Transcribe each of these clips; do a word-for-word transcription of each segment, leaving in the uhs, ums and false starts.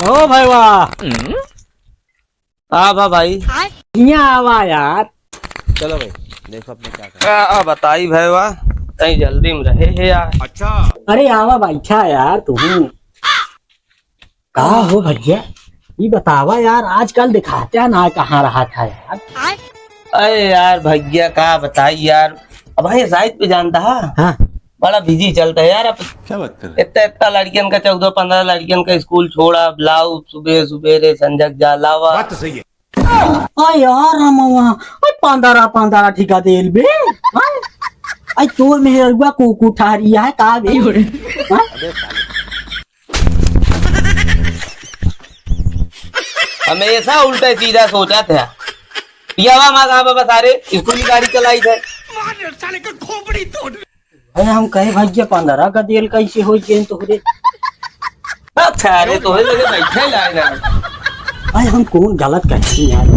ओ भाई वाह। आवा भाई। हियाँ आवा यार। चलो भाई, देखो अपने क्या कर। आ, आ, बताई भाई वाह, तई जल्दी में रहे है यार। अच्छा। अरे आवा बैठा यार तू। का हो भैया, ई बतावा यार, आजकल दिखाता ना कहाँ रहत है यार। अरे यार भैया, का बताई यार, अब भाई साइड पे जानता है। हाँ। बड़ा बिजी चलता है यार। अब क्या बात कर रहे हैं? इतना, इतना लड़कियन का, चौदह पन्द्रह लड़कियन का स्कूल छोड़ा, अब लाओ सुबह सुबह रे संजक जा लावा। बात तो सही है। आ यार, हम वहाँ, आ पन्द्रह, पन्द्रह ठिका देल बे। हाँ? आ तोर मेहरुआ कुकु ठहरी है का बे? हाँ? हमेशा उल्टा सीधा सोचा था। पियावा माँ कहाँ बाबा सारे स्कूल की गाड़ी चलाई थे। अरे हम कहे भैया पन्द्रह का देल कैसे हो गए तोहरे? अच्छा, अरे तोहरे लगे बैठे लाए ना। भाई हम कौन गलत कहते हैं यार?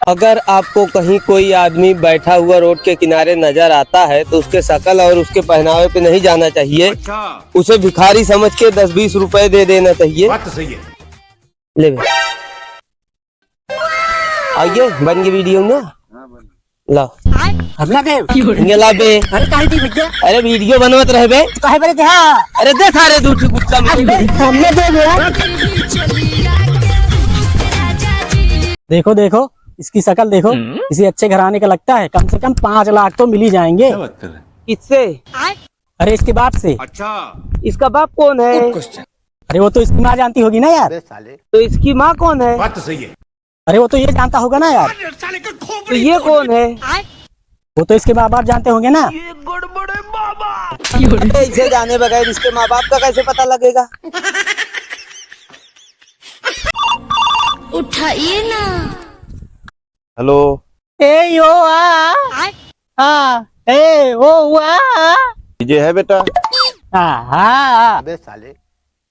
अगर आपको कहीं कोई आदमी बैठा हुआ रोड के किनारे नजर आता है तो उसके शकल और उसके पहनावे पे नहीं जाना चाहिए। अच्छा। उसे भिखारी समझ के दस बीस रुपए दे देना चाहिए। बात तो सही है। ले बे। आइए, बन गई वीडियो ना? हाँ, बन गई। ला। अपना दे। ये ला बे। अरे, काहे दी भैया? अरे, वीडियो बनवत रहे बे। काहे बरे देहा? अरे, दे सारे दू ठो गुस्सा में। अरे, हमने दे दिया। देखो, देखो, इसकी शकल देखो, हम्म। किसी अच्छे घराने का लगता है, कम से कम पाँच लाख तो मिल ही जाएंगे। क्या बात कर रहे हैं? किससे? अरे, इसके बाप से। अच्छा। इसका बाप कौन है? Good question। अरे, वो तो इसकी माँ जानती होगी ना यार। अबे साले। तो इसकी माँ कौन है? बात तो सही है। अरे, वो तो ये जानता होगा ना यार। तो ये कौन है? वो तो इसके माँ बाप जानते होंगे ना। ये गड़बड़ है बाबा। इसे जाने बगैर इसके माँ बाप का कैसे पता लगेगा? उठाइए ना। हेलो। ए यो आ। आ, ए, ओ, आ। ये है बेटा। आ, हाँ, हाँ। अबे साले।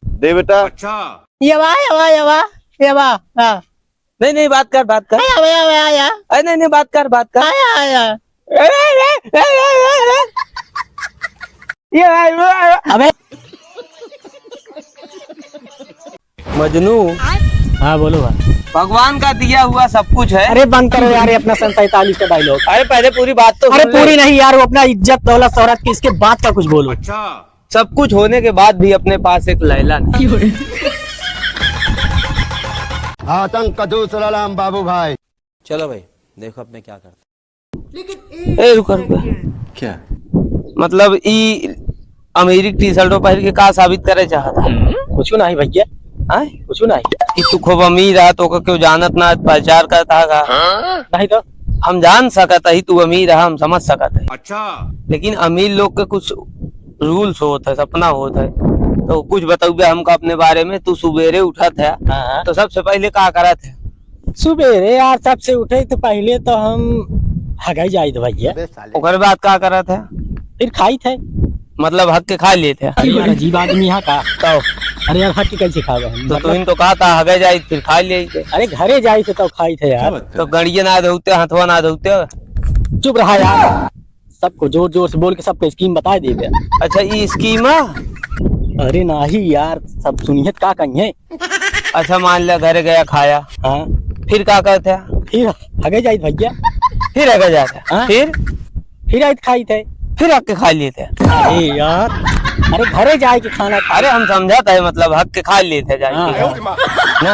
दे बेटा। अच्छा। ये वा, ये वा, ये वा, ये वा, हाँ। नहीं, नहीं, बात कर, बात कर। आया, आया, आया, आया। अरे नहीं, नहीं, बात कर, बात कर। आया, आया। अरे, अरे, अरे, अरे, अरे। ये भाई, वो, अबे। मजनू। हाँ, बोलो भाई। भगवान का दिया हुआ सब कुछ है। अरे बंद करो यार, ये अपना सन सैंतालीस का डायलॉग। अरे पहले पूरी बात तो अरे सुन ले। पूरी नहीं यार, वो अपना इज्जत, दौलत, शोहरत की, इसके बाद का कुछ बोलो। अच्छा। सब कुछ होने के बाद भी अपने पास एक लैला नहीं। आतंक का दूसरा नाम बाबू भाई। चलो भाई, देखो अब मैं क्या करता हूँ। ए, रुका, रुका। क्या? मतलब, ई अमीरी के टी शर्टों पहिर के का साबित करे चाहत है? कुछ नहीं भैया। आय? कुछ नहीं। कि तू खूब अमीर है, तो क्यों जानत ना, पहचान करता है का? नहीं तो। हम जान सकत ही तू अमीर है, हम समझ सकत है। अच्छा। लेकिन अमीर लोग के कुछ rules होत है, सपना होत है। तो कुछ बताओ बे हमका अपने बारे में, तू सुबेरे उठत है, हाँ, हाँ। तो सबसे पहले का करत है? सुबेरे यार, सबसे उठे तो पहले तो हम हगई जाइत भैया। अबे साले। ओकर बाद का करत है? फिर खाइत है। मतलब हग के खा लेत है? अरे यार, अजीब आदमी है का? तो? अरे यार, हग के कैसे खावे हम? तो मतलब तुहिन तो कहा था हगे जाइत, फिर खा लेइत। अरे घरे जाइत तो खाइत है यार। क्या बात कर रहे हैं? तो गड़िए ना धोते, हथवा ना धोते। चुप रहा यार। सबको जोर जोर से बोल के सबको scheme बताइ देबे। अच्छा, ई scheme है? अरे नाही यार, सब सुनिहत का कहिए। अच्छा, मान लिया घरे गया खाया। हाँ। फिर का करत है? फिर हगे जाइत भैया। फिर हगे जाइत है? हाँ। फिर? फिर आइत खाइत है। फिर हग के खा लेइत है। अरे यार, अरे घरे जाए के खाना खा- अरे हम समझत है, मतलब हग के खा लेइत है जाए के। हाँ। ना?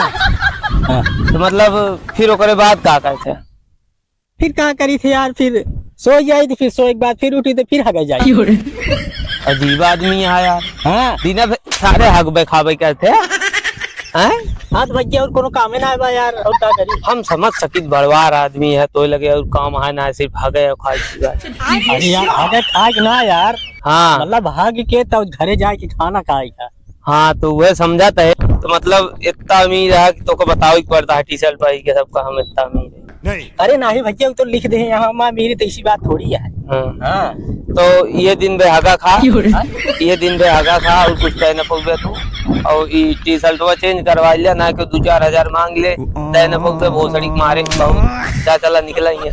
हाँ। तो मतलब फिर ओकरे बाद का करत है? फिर का करी थे यार, फिर सोइ जाई थे, फिर सोए के बाद फिर उठी थे, फिर हगे जाई। अजीब आदमी है यार। हाँ। दिना भर सारे हगबे खाबे करते हैं। हैं? हाँ तो भैया, और कोनो कामे ना आए बा यार, और का करी? हम समझ सकित बड़वार आदमी है, तो लगे और काम है ना, सिर्फ हगे और खाए की बात। अरे यार, हगे खाए के ना यार। हाँ। मतलब हग के तो घरे जाए के खाना खाए का। हाँ, तो वह समझत है। तो मतलब, इतना अमीर है कि तोको बतावे के पड़ता है, टी शर्ट पहिर के सबका हम इतना अमीर है। नहीं। अरे नाही भैया, वो तो लिख दे हैं यहाँ, माँ मेरी तो ऐसी बात थोड़ी है। हाँ। हाँ। तो ये दिन बे हगा खा, क्यों रे? हाँ? ये दिन बे हगा खा और कुछ कह न पउबे तू। और ई टी शर्टवा change करवा लिया, ना कि दो चार हजार मांग ले, कह न पउबे भोसड़ी के मारे बहुत। जा चला निकला ही है।